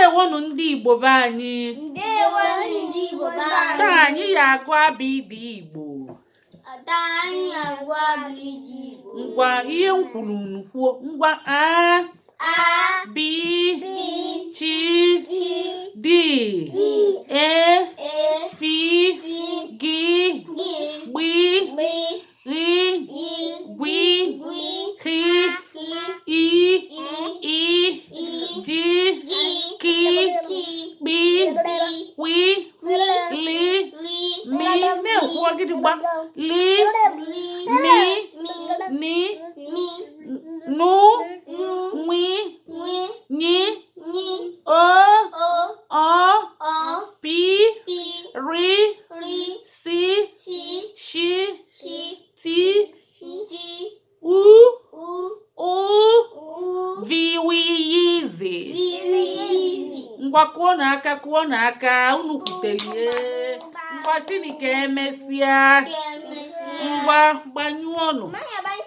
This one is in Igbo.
Ndewonụ ndị Igbo be anyị. Ndewonụ ndị Igbo be anyị. Taa anyị ya agụ abịdịị Igbo. Taa anyị agụ abịdịị Igbo. Ngwa, ihe m kwuru unu kwuo. Ngwa, a. A. B. B. Ch. Ch. D. D. E. E. F. F. G. G. Gb. B. Gh. I. Gw. Gw. H. H. I. I. I. I. J. J. K. K. Kp. P. Kw. Kw. L. L. M. Na-ekwu gidigba. L. Li. Mi. Mi. Ni. Mi. Nu. Nu. Nwi. Nwi. Nyi. Nyi. O. O. Ọ. Ọ. P. P. R. R. S. S. Sh. Sh. T. T. U. U. U. U. V. W. Y. Z. V. W. Y. Z. Ngwa, kụọnụ aka, kụọnụ aka. Unu kwutelie. Ngwa, sini ka emesịa. Ka emesịa. Ngwa, gbanyụọnụ. Maya, bye.